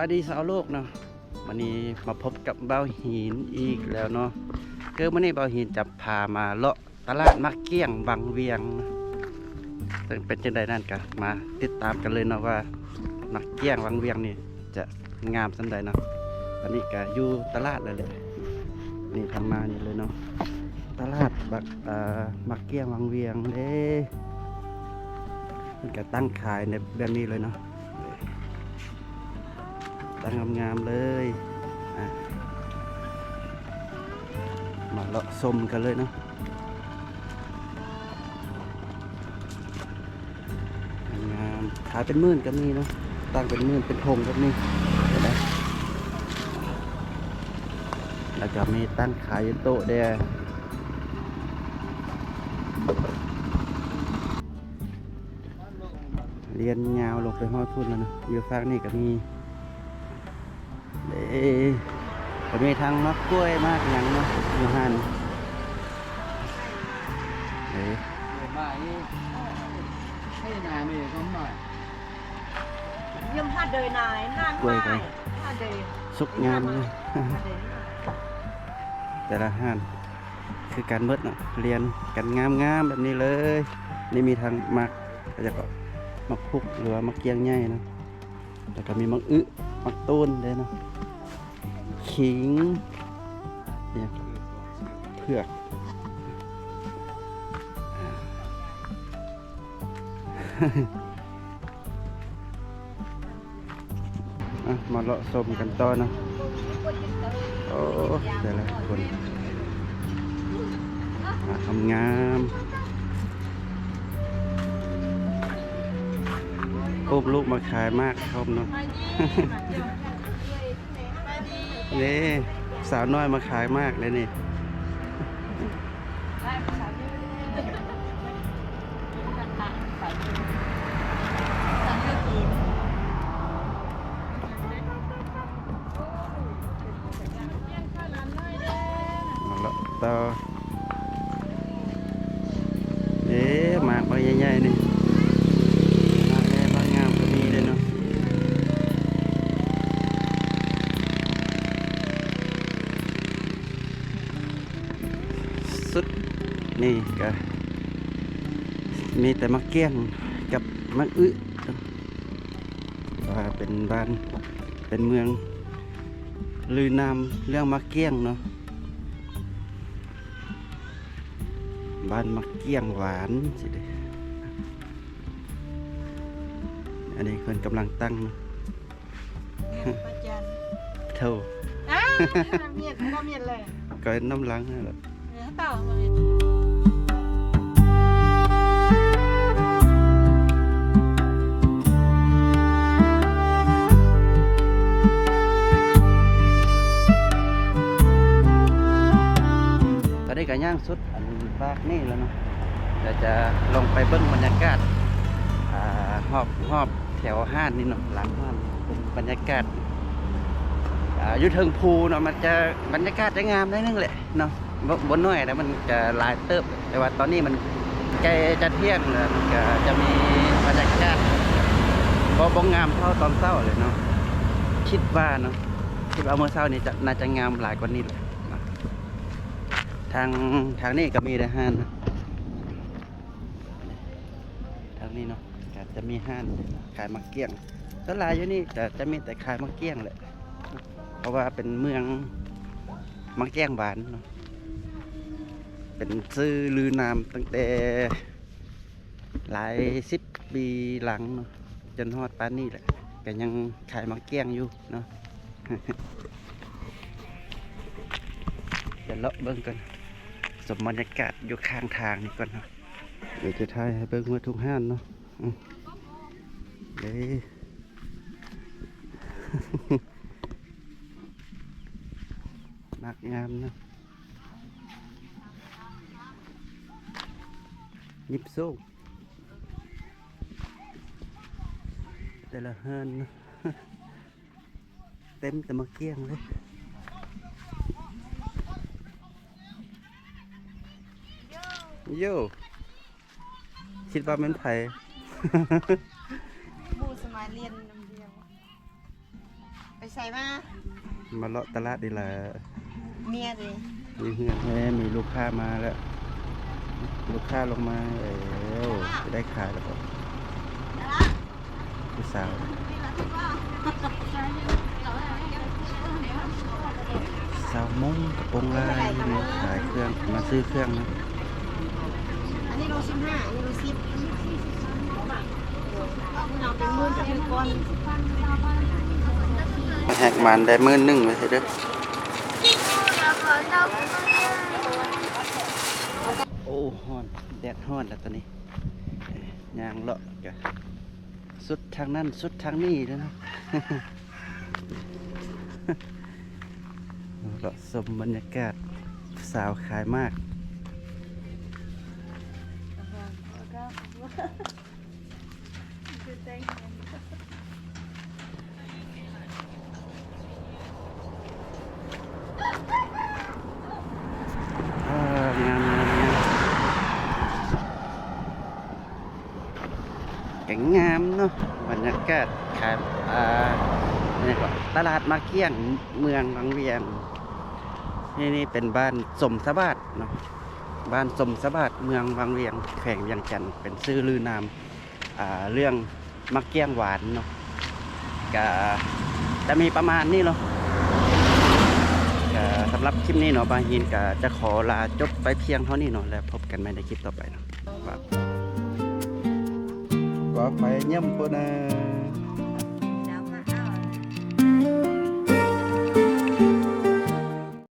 ສະບາຍດີຊາວໂລກເນາະ, ມື້ນີ້ມາພົບກັບບ່າວຫີນອີກແລ້ວເນາະ. ຄືມື້ນີ້ບ່າວຫີນຈະພາມາເລາະຕະຫຼາດໝາກກ້ຽງວັງວຽງ, ເຊິ່ງເປັນຈັ່ງໃດນັ້ນກະມາຕິດຕາມກັນເລີຍເນາະ ວ່າໝາກກ້ຽງວັງວຽງນີ້ຈະງາມສ່ຳໃດເນາະ. ຕອນນີ້ກະຢູ່ຕະຫຼາດແລ້ວແຫຼະ, ນີ້ທາງມານີ້ເລີຍເນາະ, ຕະຫຼາດບັກ ເອີ ໝາກກ້ຽງວັງວຽງເດ້. ເພິ່ນກະຕັ້ງຂາຍໃນແບບນີ້ເລີຍເນາະ. ຕັ້ງງາມໆເລີຍ. ອ່ະ ມາເລາະຊົມກັນເລີຍເນາະ. ງາມໆ ຂາຍເປັນໝື່ນກໍມີເນາະ, ຕັ້ງເປັນໝື່ນເປັນຖົງແບບນີ້ ເຫັນໄດ໋. ແລ້ວກໍມີຕັ້ງຂາຍຢູ່ໂຕະແດ່. ລຽນຍາວລົງໄປຮອດພຸ້ນແລ້ວນະ, ຢູ່ຟາກນີ້ກໍມີເດ້, ກໍມີທັງໝາກກ້ວຍໝາກຫຍັງເນາະ ຢູ່ຫັ້ນເດ້. ກ້ວຍກໍສຸກງາມເນາະ ແຕ່ລະຮ້ານ. ຄືກັນເບິດເນາະ, ລຽນກັນງາມໆແບບນີ້ເລີຍ. ນີ້ມີທັງໝາກ ເຂົາເຈົ້າກໍໝາກພຸກ ຫຼືວ່າໝາກກ້ຽງໃຫຍ່ເນາະ, ແລ້ວກໍມີໝາກອຶ ໝາກຕູນເດ້ເນາະ, ຂີງ ເຜືອກ. ອ່ະ ມາເລາະຊົມກັນຕໍ່ເນາະ. ໂອ້ ແຕ່ລະຄົນ ມາງາມໆ ອຸ້ມລູກມາຂາຍໝາກພ້ອມເນາະ. ນີ້ ສາວນ້ອຍມາຂາຍໝາກເລີຍນີ້. ມາເລາະຕໍ່. ເດ້ ໝາກໃບໃຫຍ່ໆນີ້ ໝາກໃຫຍ່ໝາກງາມກໍມີເດ້ເນາະ. ສຸດນີ້ກະມີແຕ່ໝາກກ້ຽງກັບໝາກອຶ, ວ່າເປັນບ້ານເປັນເມືອງລືນາມເລື່ອງໝາກກ້ຽງເນາະ. ບ້ານໝາກກ້ຽງຫວານຊີ້ເດ້. ອັນນີ້ເພິ່ນກຳລັງຕັ້ງເນາະ. ປະຈັນ ໂທ້ ອ້າ ມຽນ ກໍມຽນແຫຼະ ກໍເຮັດນຳຫຼັງຫັ້ນແຫຼະ. ຕອນນີ້ກໍຍ່າງສຸດອັນຟາກນີ້ແລ້ວເນາະ, ດຽວຈະລົງໄປເບິ່ງບັນຍາກາດ ອ່າ ຮອບ ຮອບແຖວຮ້ານນີ້ເນາະ, ຫຼັງຮ້ານເປັນບັນຍາກາດ ອ່າ ຢູ່ເທິງພູເນາະ. ມັນຈະ ບັນຍາກາດຈະງາມໜ້ອຍໜຶ່ງແຫຼະເນາະ, ບໍ່ ບໍ່ໜ້ອຍແລ້ວ ມັນຈະຫຼາຍເຕີບ, ແຕ່ວ່າຕອນນີ້ມັນໃກ້ຈະທ່ຽງແລ້ວ ມັນກະຈະມີບັນຍາກາດບໍ່ ບໍ່ງາມເທົ່າຕອນເຊົ້າເລີຍເນາະ. ຄິດວ່າເນາະ ຄິດວ່າມື້ເຊົ້ານີ້ຈະ ໜ້າຈະງາມຫຼາຍກວ່ານີ້ແຫຼະເນາະ. ທາງ ທາງນີ້ກໍມີແຕ່ຮ້ານນະ, ທາງນີ້ເນາະ ກໍຈະມີຮ້ານຂາຍໝາກກ້ຽງ. ສ່ວນຫຼາຍຢູ່ນີ້ກໍຈະມີແຕ່ຂາຍໝາກກ້ຽງແຫຼະ, ເພາະວ່າເປັນເມືອງໝາກກ້ຽງຫວານເນາະ, ເປັນຊື່ລືນາມຕັ້ງແຕ່ຫຼາຍສິບປີຫຼັງເນາະ, ຈົນຮອດປານນີ້ແຫຼະ ກໍຍັງຂາຍໝາກກ້ຽງຢູ່ເນາະ. ດຽວເລາະເບິ່ງກ່ອນ, ຊົມບັນຍາກາດຢູ່ຂ້າງທາງນີ້ກ່ອນເນາະ. ດຽວຈະຖ່າຍໃຫ້ເບິ່ງໝົດທຸກຮ້ານເນາະ. ອືມ ເດ້ ໝາກງາມເນາະ, ຍິບໂຊກ ແຕ່ລະຮ້ານເນາະ. ເຕັມແຕ່ໝາກກ້ຽງເລີຍ. ໂຢ ຄິດວ່າແມ່ນໃຜ? ໝູ່ສະໄໝລຽນນຳດຽວ. ໄປໃສມາ? ມາເລາະຕະຫຼາດນີ້ລະ. ເມຍເດ? ຢູ່ເຮືອນ. ເອີ ມີລູກຄ້າມາແລ້ວ. ລູກຄ້າລົງມາແລ້ວ. ຈະໄດ້ຂາຍແລ້ວບໍ່? ຜູ້ສາວ ສາວມົ້ງກະໂປງລາຍ ມາຂາຍເຄື່ອງ ມາຊື້ເຄື່ອງນະ. ອັນນີ້ໂລສິບຫ້າ ອັນນີ້ໂລສິບ. ເອົາເປັນໝື່ນກັບເງິນກ້ອນ. ແຮກມັນໄດ້ໝື່ນໜຶ່ງໄວ້ເດີ. ໂອ້ ຮ້ອນ ແດດຮ້ອນແລ້ວຕອນນີ້. ຍ່າງເລາະກະສຸດທາງນັ້ນສຸດທາງນີ້ເດີເນາະ. ເລາະຊົມບັນຍາກາດສາວຂາຍໝາກ. ເອີ ງາມ ງາມ ງາມ ກະງາມເນາະ ບັນຍາກາດຂາຍ ອ່າ ຫຍັງເກາະ ຕະຫຼາດໝາກກ້ຽງ ເມືອງວັງວຽງ. ນີ້ ນີ້ເປັນບ້ານສົມສະບາດເນາະ ບ້ານສົມສະບາດ ເມືອງວັງວຽງ ແຂວງວຽງຈັນ ເປັນຊື່ລືນາມ ອ່າ ເລື່ອງໝາກກ້ຽງຫວານເນາະ. ກະຈະມີປະມານນີ້ເນາະ. ກະສຳລັບຄລິບນີ້ເນາະ ບ່າວຫີນກະຈະຂໍລາຈົບໄປພຽງເທົ່ານີ້ເນາະ ແລ້ວພົບກັນໃໝ່ໃນຄລິບຕໍ່ໄປເນາະ. ວ່າໄປຢ້ຳພຸ້ນນະ.